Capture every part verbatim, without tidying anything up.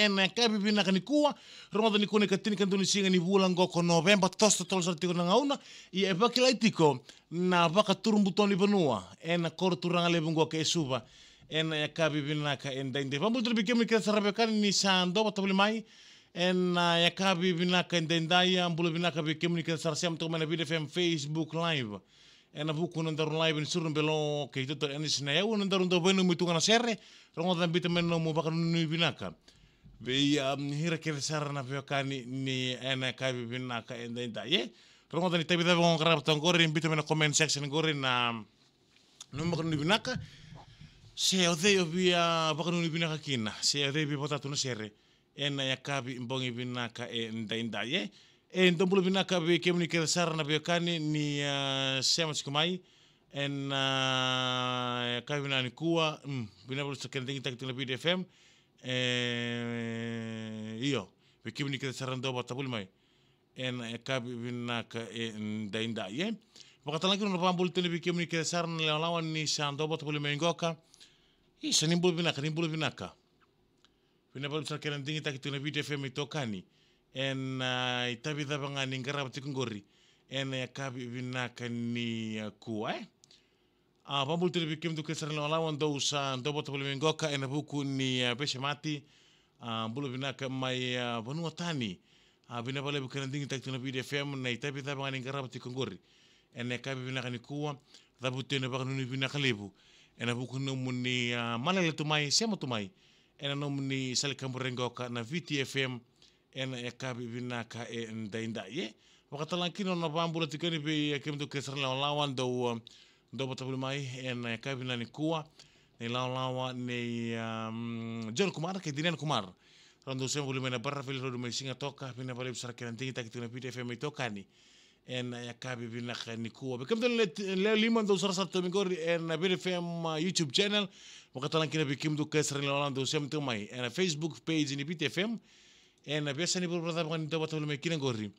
ena yakavi vinaka nikua. Rogoca nikua na ikatinikadua ni siga ni vula qo ko Noveba, toso totolo sara tiko na gauna. Ia e vakilai tiko na vakaturubuto ni vanua ena koro turaga levu qo ke Suva. Ena yakavi vinaka edaidai. Vakabula tale vei kemuni kece sara na veiwekani ni sa dau vakatavuli mai ena yakavi vinaka edaidai. A bula vinaka vei kemuni kece sara sema toka mai na Viti F M Facebook Live. Ena vuku na nodaru live ni Suru na Belo kei Total Energies, na yau na nodaru dau vainanumi tu ga na sere. Rogoca, biuta mai na nomu vakanuinui vinaka vei, um, ira kece sara na veiwekani ni ena yakavi vinaka edaidai, e. Rogoca ni tavi cava o qarava toka qori, biuta mai na comment section qori na nomu vakanuinui vinaka. Se o cei o via vakanuinui vinaka kina, se o cei via vakatatu na sere ena yakavi bogi vinaka edaidai, e. E dou bula vinaka vei kemuni kece sara na veiwekani ni, a, sema tiko mai ena, a, yakavi vinaka nikua. Mm, vinaka vakalevu sara kena digitaki tiko na Viti F M. E, io, vei kemuni kece sara dau vakatavuli mai ena yakavi vinaka edaidai, e. Vakatalega kina na vakabula tiko vei kemuni kece sara na lewalawa ni sa dau vakatavuli mai qoka. Isa, ni bula vinaka, ni bula vinaka. Vinaka vakalevu sara kena digitaki tiko na Viti F M itokani ena, a, itavi cava ga ni qarava tiko qori ena yakavi vinaka nikua, e. A, vakabula tale vei kemudou kece sara na lewalawa dou sa dau vakatavuli mai qoka ena vuku ni, a, veisemati. A, bula vinaka mai, a, vanua tani. A, vinaka vakalevu kena digitaki tiko na Viti F M na itavi cava ga ni qarava tiko qori ena yakavi vinaka nikua. Cavuti na vakanuinui vinaka levu ena vuku ni nomuni, a, malele tu mai, sema tu mai ena nomuni sala ni kabure qoka na Viti F M ena yakavi vinaka edaidai, e. Vakatalega kina na vakabula tiko yani vei, e, kemudou kece sara na lewalawa dou, a, dau vakatavuli mai ena yakavi vinaka nikua. Na ilawalawa nei, um, John Kumar kei Dinian Kumar. Rau dau sema voli mai na Barraville Road mai Sigatoka. Vinaka vakalevu sara kena digitaki tiko na Viti F M itokani ena yakavi vinaka nikua. Vei kemudou lewe, lewe lima dou sarasara tu mai qori ena Viti F M, a, YouTube channel. Vakatalega kina vei kemudou kece sara na lewalawa dou sema tu mai ena Facebook page ni Viti F M. Ena veiyasana ni vuravura cava ga ni dau vakatavuli mai kina qori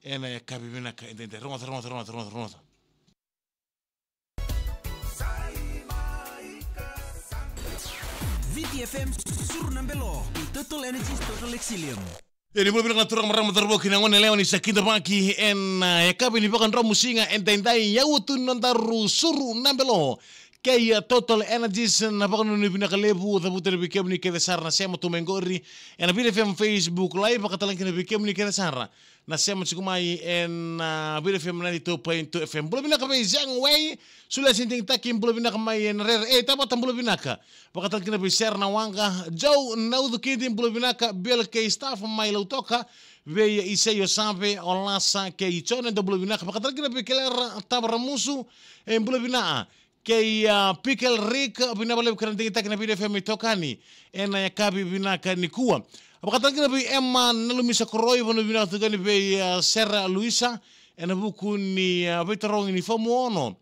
ena yakavi vinaka edaidai. Rogoca, rogoca, rogoca, rogoca, rogoca. Viti F M, Suru na Belo, i Total Energies, Total Excellium. E, ni bula vinaka na turaga, marama, cauravou kei na goneyalewa ni sa kidavaki ena, e, yakavi ni vakadromusiga edaidai. Yau tu na nodaru Suru na Belo kei, e, Total Energies. Na vakanuinui vinaka levu cavuta vei kemuni kece sara na sema tu mai qori ena Viti F M Facebook Live, vakatalega kina vei kemuni kece sara na sema tiko mai ena, a, Viti F M ninety-two point two F M. Bula vinaka vei Zhang Wei, Sulia Sintingitaki, bula vinaka mai ena Rere. E, Tabata, bula vinaka. Vakatalega kina vei Sera na Waqa, Joe Naucukidi, bula vinaka. Bill kei Staff mai Lautoka, vei Isei, o Save, o Lasa kei Jone, dou bula vinaka. Vakatalega kina vei Kelera Tavaramusu, e, bula vinaka. Kei, a, Pikel Rick, vinaka vakalevu kena digitaki na Viti F M itokani ena yakavi vinaka nikua. Vakatalega kina vei Emma Nalumisa Koroi, vakanuinui vinaka tu yani vei, a, Sera Luisa, ena vuku ni, a, veitarogi ni fomu ono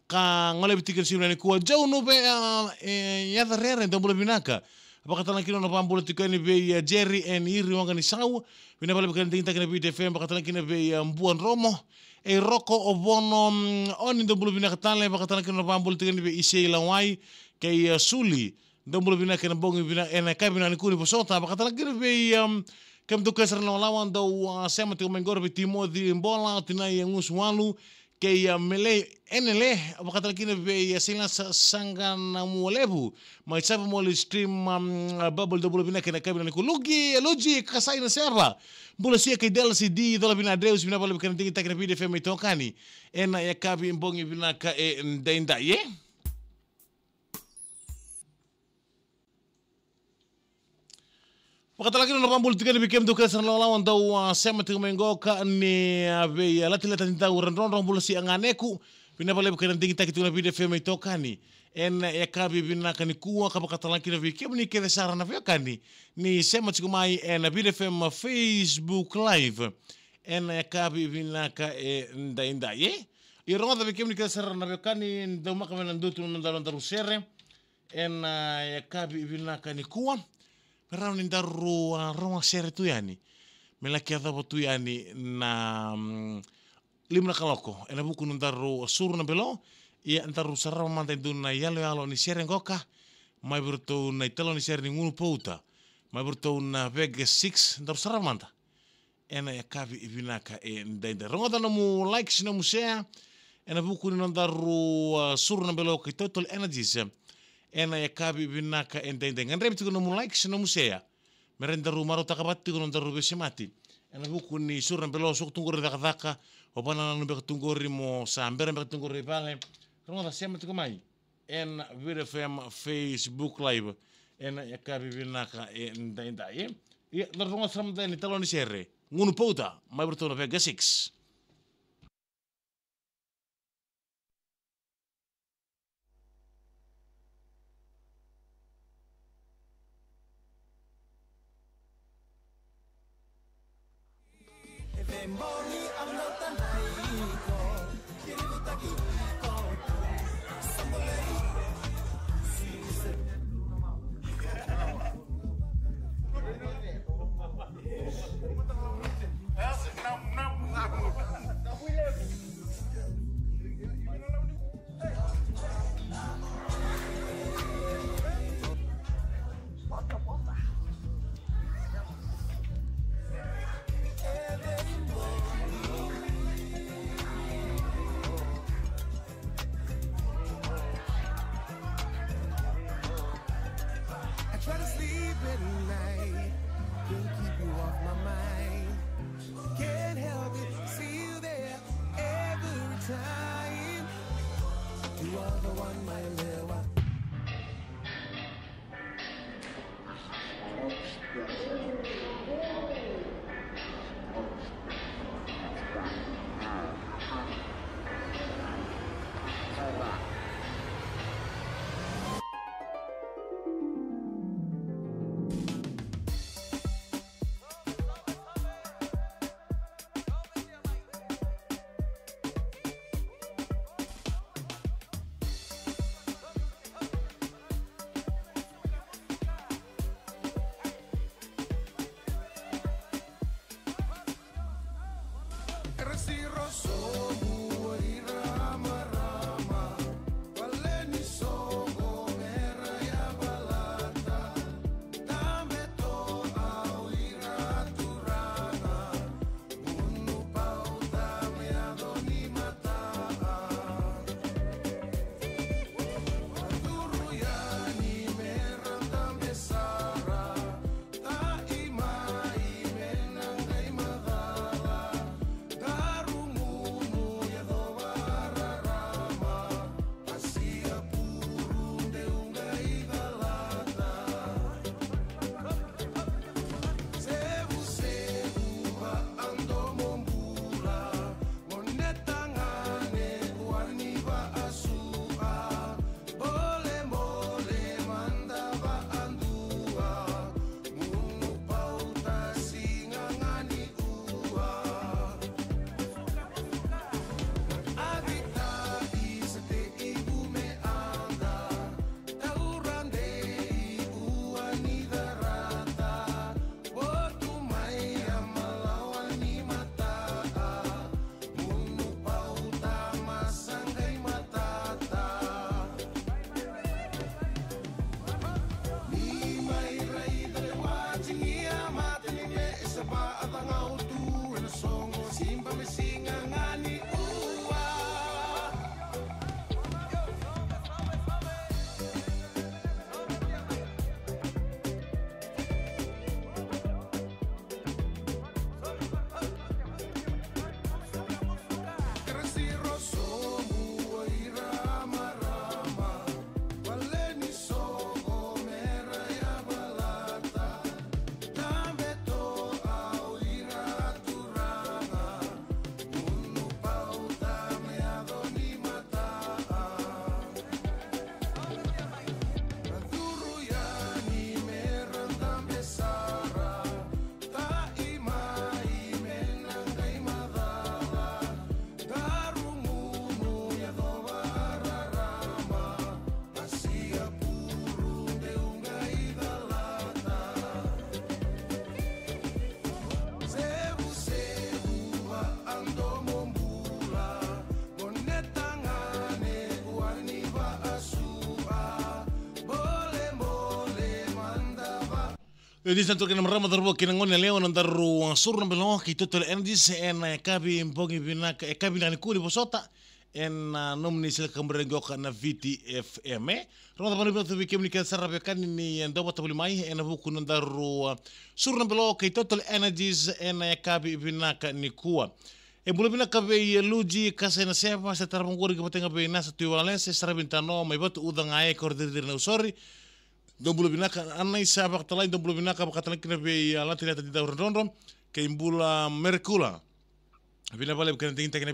ka golevi tiko ena siga nikua. Joe Nuve, a, e, Yacarere, dou bula vinaka. Vakatalega kina na vakabula tiko yani vei, a, Jerry and Iri Waqanisau, vinaka vakalevu kena digitaki na Viti F M. Vakatalega kina vei, a, Bua Dromo, e, Roko, o Vono, mm, oni, dou bula vinaka tale. Vakatalega kina na vakabula tiko yani vei Isei Lawai kei, a, Suli, dou bula vinaka ena bogi vinaka, ena yakavi vinaka nikua ni vosota. Vakatalega kina vei, um, kemudou kece sara na lewalawa dou, a, sema tiko mai qori, vei Timoci Bola, o tinai Yagusu Walu kei, a, Mele Enele. Vakatalega kina vei, a, Silas Saqanamualevu mai Savamoli Stream, um, a, Bubble, dou bula vinaka ena yakavi vinaka nikua. Luki, Luji Kasai Naseva, bula sia kei Delsi D Colavinadreus, vinaka vakalevu kena digitaki na Viti F M itokani ena yakavi bogi vinaka edaidai, e. Vakatalega kina na vakabula tiko yani vei kemudou kece sara na lewalawa dou, a, sema tiko mai qoka ni, a, vei, a, Latilata ni Dau Radrodro, bula sia Ganeku, vinaka vakalevu kena digitaki tiko na Viti F M itokani ena yakavi vinaka nikua. Ka vakatalega kina vei kemuni kece sara na veiwekani ni sema tiko mai ena Viti F M Facebook Live ena yakavi vinaka edaidai, e. Ia rogoca vei kemuni kece sara na veiwekani, daumaka mai na dutu na noda, nodaru sere ena, a, yakavi vinaka nikua. Me rawa ni daru, a, rogo sere tu yani, me laki yacova tu yani na, mm, lima na kaloko ena vuku ni nodaru Suru na Belo. Ia daru sarava mada e dua na iyaloyalo ni sere qoka mai vei iratou na italanoa ni sere ni Gunu Pauta, mai vei ratou na Vegas six, daru sarava mada ena yakavi vinaka edaidai. Rogoca nomu like, nomu share ena vuku ni nodaru, ah, Suru na Belo kei Total Energies ena yakavi vinaka edaidai. Gadrevi tiko nomu like, nomu share me rawa ni daru marautaka vata tiko na nodaru veisemati ena vuku ni Suru na Belo, so ko tu qori cakacaka, o vakanananu beka tu qori, mo sa bera beka tu qori i vale. Rogoca, sema tiko mai ena Viti F M Facebook Live ena yakavi vinaka edaidai. Ia, daru rogoca sara mada na italanoa ni sere Gunu Pouta mai vei ratou na Vegas six. I try to sleep at night, can't keep you off my mind. Can't help it, see you Ni sa toka na marama, cauravou kei na gone yalewa, na daru, a, Suru na Belo kei Total Energies ena yakavi bogi vinaka, yakavi vinaka nikua ni vosota ena, a, nomuni sila ka muregi oka na Viti F M, e. Rogoca vakavinaka vei kemuni kece sara veiwekani ni, e, dau vata voli mai ena vuku na daru, a, Suru na Belo kei Total Energies ena yakavi vinaka nikua. E bula vinaka vei, e, Luji Kasainaseva, se tarava qori ki vata ga vei Nasa Tui Walese, Saravi Tano mai Vatu Uca ga e Koro Ciriciri na Usori. Dou bula vinaka Anaisa Vakatalai, dou bula vinaka vakatalai kina vei, a, Latiliata Didau Rodrodro kei Bula Merekula. Vinaka vale kei na digitaki na